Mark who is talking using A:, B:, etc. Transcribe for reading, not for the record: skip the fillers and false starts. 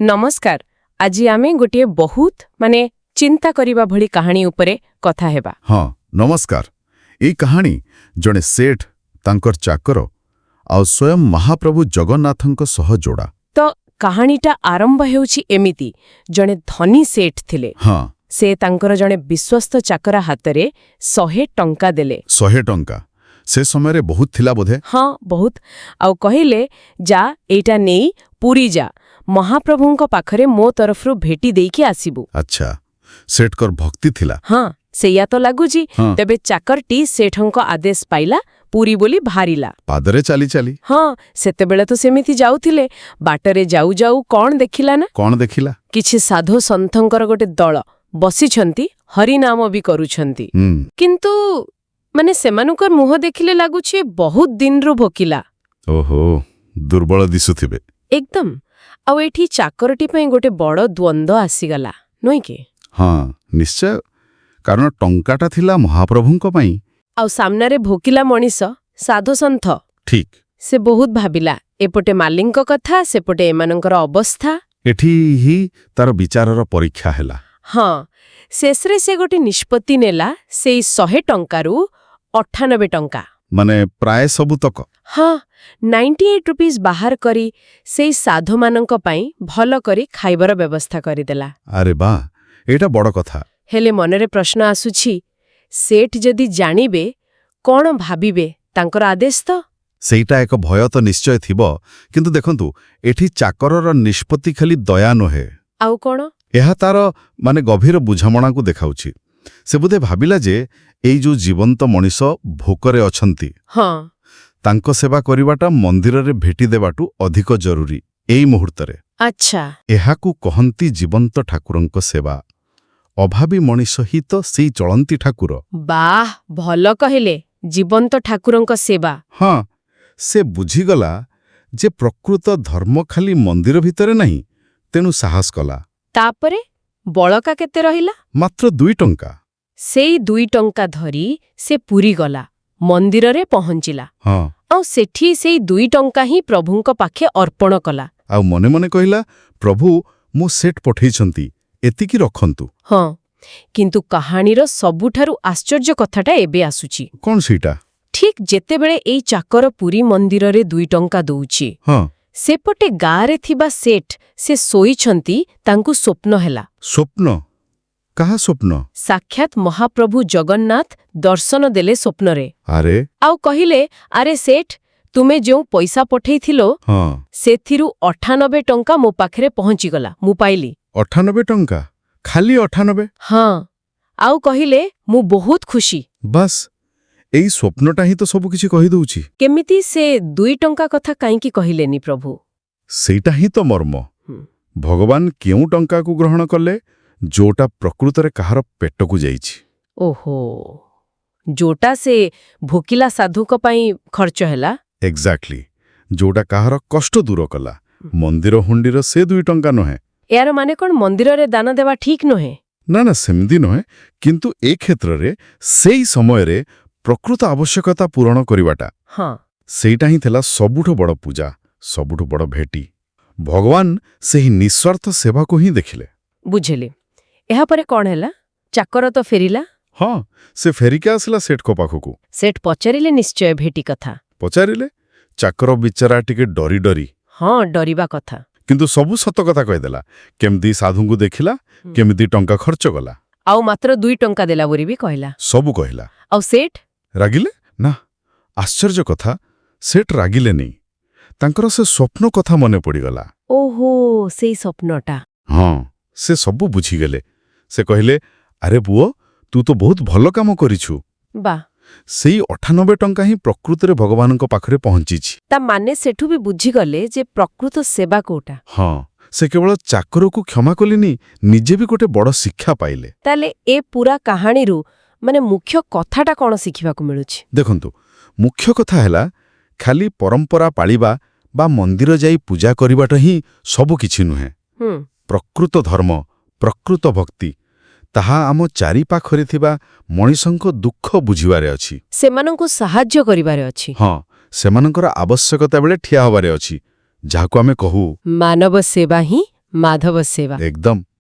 A: ନମସ୍କାର। ଆଜି ଆମେ ଗୋଟିଏ ବହୁତ ଚିନ୍ତା କରିବା ଭଳି କାହାଣୀ ଉପରେ କଥା ହେବା।
B: ହଁ, ନମସ୍କାର। ଏଇ କାହାଣୀ ଜଣେ ସେଠ, ତାଙ୍କର ଚାକର ଆଉ ସ୍ୱୟଂ ମହାପ୍ରଭୁ ଜଗନ୍ନାଥଙ୍କ ସହ ଯୋଡ଼ା।
A: ତ କାହାଣୀଟା ଆରମ୍ଭ ହେଉଛି ଏମିତି। ଜଣେ ଧନୀ ସେଠ ଥିଲେ। ସେ ତାଙ୍କର ଜଣେ ବିଶ୍ୱସ୍ତ ଚାକରା ହାତରେ 100 ଟଙ୍କା ଦେଲେ।
B: 100 ଟଙ୍କା। ସେ ସମୟରେ ବହୁତ ଥିଲା ବୋଧେ?
A: ହଁ, ବହୁତ। ଆଉ କହିଲେ, ଯା, ଏଇଟା ନେଇ ପୁରୀ ଯା, ମହାପ୍ରଭୁଙ୍କ ପାଖରେ ମୋ ତରଫରୁ ଭେଟି ଦେଇକି ଆସିବୁ।
B: ଆଚ୍ଛା, ସେଠଙ୍କର ଭକ୍ତି ଥିଲା।
A: ହଁ, ସେଇଆ ତ ଲାଗୁଛି। ତେବେ ଚାକରଟି ସେଠଙ୍କ ଆଦେଶ ପାଇଲା, ପୁରୀ ବୋଲି ବାହାରିଲା।
B: ପାଦରେ ଚାଲି ଚାଲି?
A: ହଁ, ସେତେବେଳେ ତ ସେମିତି ଯାଉଥିଲେ। ବାଟରେ ଯାଉ ଯାଉ କଣ ଦେଖିଲା ନା,
B: କଣ ଦେଖିଲା?
A: କିଛି ସାଧୁ ସନ୍ଥଙ୍କର ଗୋଟେ ଦଳ ବସିଛନ୍ତି, ହରିନାମ ବି କରୁଛନ୍ତି। କିନ୍ତୁ ସେମାନଙ୍କର ମୁହଁ ଦେଖିଲେ ଲାଗୁଛି ବହୁତ ଦିନରୁ ଭୋକିଲା।
B: ଓହୋ, ଦୁର୍ବଳ ଦିଶୁଥିବେ।
A: ଏକଦମ। ଆଉ ଏଠି ଚାକରଟି ପାଇଁ ଗୋଟେ ବଡ଼ ଦ୍ୱନ୍ଦ୍ୱ ଆସିଗଲା, ନୁହେଁ କି?
B: ହଁ, ନିଶ୍ଚୟ। କାରଣ ଟଙ୍କାଟା ଥିଲା ମହାପ୍ରଭୁଙ୍କ ପାଇଁ।
A: ଆଉ ସାମ୍ନାରେ ଭୋକିଲା ମଣିଷ, ସାଧୁ ସନ୍ଥ। ସେ ବହୁତ ଭାବିଲା। ଏପଟେ ମାଲିକଙ୍କ କଥା, ସେପଟେ ଏମାନଙ୍କର ଅବସ୍ଥା।
B: ଏଠି ହିଁ ତାର ବିଚାରର ପରୀକ୍ଷା ହେଲା।
A: ହଁ, ଶେଷରେ ସେ ଗୋଟେ ନିଷ୍ପତ୍ତି ନେଲା। ସେଇ 100 ଟଙ୍କାରୁ 98 ଟଙ୍କା,
B: ମାନେ ପ୍ରାୟ ସବୁତକ।
A: ହଁ, 98 ରୁପିଜ୍ ବାହାର କରି ସେଇ ସାଧୁମାନଙ୍କ ପାଇଁ ଭଲ କରି ଖାଇବାର ବ୍ୟବସ୍ଥା କରିଦେଲା।
B: ଆରେ ବା, ଏଇଟା ବଡ଼ କଥା।
A: ହେଲେ ମନରେ ପ୍ରଶ୍ନ ଆସୁଛି, ସେଠ ଯଦି ଜାଣିବେ କଣ ଭାବିବେ? ତାଙ୍କର ଆଦେଶ ତ।
B: ସେଇଟା ଏକ ଭୟ ତ ନିଶ୍ଚୟ ଥିବ। କିନ୍ତୁ ଦେଖନ୍ତୁ, ଏଠି ଚାକରର ନିଷ୍ପତ୍ତି ଖାଲି ଦୟା ନୁହେଁ।
A: ଆଉ କଣ?
B: ଏହା ତାର ଗଭୀର ବୁଝାମଣାକୁ ଦେଖାଉଛି। ସେ ବୋଧେ ଭାବିଲା ଯେ ଏଇ ଯୋଉ ଜୀବନ୍ତ ମଣିଷ ଭୋକରେ ଅଛନ୍ତି, ତାଙ୍କ ସେବା କରିବାଟା ମନ୍ଦିରରେ ଭେଟି ଦେବାଠୁ ଅଧିକ ଜରୁରୀ ଏଇ ମୁହୂର୍ତ୍ତରେ। ଏହାକୁ କହନ୍ତି ଜୀବନ୍ତ ଠାକୁରଙ୍କ ସେବା। ଅଭାବୀ ମଣିଷ ହିଁ ତ ସେଇ ଚଳନ୍ତି ଠାକୁର।
A: ବାଃ, ଭଲ କହିଲେ। ଜୀବନ୍ତ ଠାକୁରଙ୍କ ସେବା।
B: ହଁ, ସେ ବୁଝିଗଲା ଯେ ପ୍ରକୃତ ଧର୍ମ ଖାଲି ମନ୍ଦିର ଭିତରେ ନାହିଁ। ତେଣୁ ସାହସ କଲା।
A: ତାପରେ ବଳକା କେତେ ରହିଲା?
B: ମାତ୍ର 2 ଟଙ୍କା।
A: ସେଇ 2 ଟଙ୍କା ଧରି ସେ ପୁରୀ ଗଲା, ମନ୍ଦିରରେ ପହଞ୍ଚିଲା। ଆଉ ସେଠି ସେଇ 2 ଟଙ୍କା ହିଁ ପ୍ରଭୁଙ୍କ ପାଖେ ଅର୍ପଣ କଲା।
B: ଆଉ ମନେ ମନେ କହିଲା, ପ୍ରଭୁ, ମୋ ସେଠ ପଠେଇଛନ୍ତି, ଏତିକି ରଖନ୍ତୁ।
A: ହଁ, କିନ୍ତୁ କାହାଣୀର ସବୁଠାରୁ ଆଶ୍ଚର୍ଯ୍ୟ କଥାଟା ଏବେ ଆସୁଛି।
B: କଣ ସେଇଟା?
A: ଠିକ୍ ଯେତେବେଳେ ଏଇ ଚାକର ପୁରୀ ମନ୍ଦିରରେ 2 ଟଙ୍କା ଦଉଛି, ସେପଟେ ଗାଁରେ ଥିବା ସେଠ, ସେ ଶୋଇଛନ୍ତି। ତାଙ୍କୁ ସ୍ୱପ୍ନ ହେଲା।
B: ସ୍ୱପ୍ନ? କାହା ସ୍ୱପ୍ନ?
A: ସାକ୍ଷାତ ମହାପ୍ରଭୁ ଜଗନ୍ନାଥ ଦର୍ଶନ ଦେଲେ ସ୍ୱପ୍ନରେ।
B: ଆରେ!
A: ଆଉ କହିଲେ, ଆରେ ସେଠ, ତୁମେ ଯେଉଁ ପଇସା ପଠେଇଥିଲ, ସେଥିରୁ 98 ଟଙ୍କା ମୋ ପାଖରେ ପହଞ୍ଚିଗଲା, ମୁଁ ପାଇଲି।
B: 98 ଟଙ୍କା? ଖାଲି 98?
A: ହଁ, ଆଉ କହିଲେ, ମୁଁ ବହୁତ ଖୁସି।
B: ବାସ୍, ଏଇ ସ୍ୱପ୍ନଟା ହିଁ ତ ସବୁ କିଛି କହିଦଉଛି।
A: କେମିତି? ସେ 2 ଟଙ୍କା କଥା କାହିଁକି କହିଲେନି ପ୍ରଭୁ?
B: ସେଇଟା ହିଁ ତ ମର୍ମ। ଭଗବାନ କେଉଁ ଟଙ୍କାକୁ ଗ୍ରହଣ କଲେ? ଯୋଉଟା ପ୍ରକୃତରେ କାହାର ପେଟକୁ ଯାଇଛି।
A: ଓହୋ, ଯୋଉଟା ସେ ଭୋକିଲା ସାଧୁଙ୍କ ପାଇଁ ଖର୍ଚ୍ଚ ହେଲା।
B: ଏକ୍ଜାକ୍ଟଲି। ଯୋଉଟା କାହାର କଷ୍ଟ ଦୂର କଲା। ମନ୍ଦିର ହୁଣ୍ଡିର ସେ 2 ଟଙ୍କା ନୁହେଁ।
A: ଏହାର ମାନେ କଣ, ମନ୍ଦିରରେ ଦାନ ଦେବା ଠିକ୍ ନୁହେଁ?
B: ନା ନା, ସେମିତି ନୁହେଁ। କିନ୍ତୁ ଏ କ୍ଷେତ୍ରରେ ସେଇ ସମୟରେ ପ୍ରକୃତ ଆବଶ୍ୟକତା ପୂରଣ କରିବାଟା, ସେଇଟା ହିଁ ଥିଲା ସବୁଠୁ ବଡ଼ ପୂଜା, ସବୁଠୁ ବଡ଼ ଭେଟି। ଭଗବାନ ସେହି ନିସ୍ୱାର୍ଥ ସେବାକୁ ହିଁ ଦେଖିଲେ।
A: ବୁଝିଲି। ଏହାପରେ କଣ ହେଲା? ଚାକର ତ ଫେରିଲା।
B: ହଁ, ସେ ଫେରିକି ଆସିଲା ସେଠଙ୍କ ପାଖକୁ।
A: ସେଠ ପଚାରିଲେ ନିଶ୍ଚୟ ଭେଟି କଥା।
B: ପଚାରିଲେ। ଚାକର ବିଚାରା ଟିକେ ଡରି ଡରି,
A: ହଁ, ଡରିବା କଥା।
B: କିନ୍ତୁ ସବୁ ସତ କଥା କହିଦେଲା। କେମିତି ସାଧୁଙ୍କୁ ଦେଖିଲା, କେମିତି ଟଙ୍କା ଖର୍ଚ୍ଚ କଲା।
A: ଆଉ ମାତ୍ର 2 ଟଙ୍କା ଦେଲା ବୋଲି ବି କହିଲା।
B: ସବୁ କହିଲା।
A: ଆଉ ସେଠ?
B: ରାଗିଲେ? ନା, ଆଶ୍ଚର୍ଯ୍ୟ କଥା, ସେଠ ରାଗିଲେନି। ତାଙ୍କର ସେ ସ୍ୱପ୍ନ କଥା ମନେ ପଡ଼ିଗଲା।
A: ଓହୋ, ସେଇ ସ୍ୱପ୍ନଟା।
B: ହଁ, ସେ ସବୁ ବୁଝିଗଲେ। ସେ କହିଲେ, ଆରେ ପୁଅ, ତୁ ତ ବହୁତ ଭଲ କାମ କରିଛୁ। ସେଇ 98 ଟଙ୍କା ହିଁ ପ୍ରକୃତରେ ଭଗବାନଙ୍କ ପାଖରେ ପହଞ୍ଚିଛି।
A: ତା ମାନେ ସେଠୁ ବି ବୁଝିଗଲେ ଯେ ପ୍ରକୃତ ସେବା କୋଉଟା।
B: ହଁ, ସେ କେବଳ ଚାକରକୁ କ୍ଷମା କଲେନି, ନିଜେ ବି ଗୋଟେ ବଡ଼ ଶିକ୍ଷା ପାଇଲେ।
A: ତାହେଲେ ଏ ପୁରା କାହାଣୀରୁ ମୁଖ୍ୟ କଥାଟା କଣ ଶିଖିବାକୁ ମିଳୁଛି?
B: ଦେଖନ୍ତୁ, ମୁଖ୍ୟ କଥା ହେଲା, ଖାଲି ପରମ୍ପରା ପାଳିବା ବା ମନ୍ଦିର ଯାଇ ପୂଜା କରିବାଟା ହିଁ ସବୁ କିଛି ନୁହେଁ। ପ୍ରକୃତ ଧର୍ମ, ପ୍ରକୃତ ଭକ୍ତି, ତାହା ଆମ ଚାରିପାଖରେ ଥିବା ମଣିଷଙ୍କ ଦୁଃଖ ବୁଝିବାରେ ଅଛି।
A: ସେମାନଙ୍କୁ ସାହାଯ୍ୟ କରିବାରେ ଅଛି।
B: ହଁ, ସେମାନଙ୍କର ଆବଶ୍ୟକତା ବେଳେ ଠିଆ ହେବାରେ ଅଛି, ଯାହାକୁ ଆମେ କହୁ
A: ମାନବ ସେବା ହିଁ ମାଧବ ସେବା।
B: ଏକଦମ।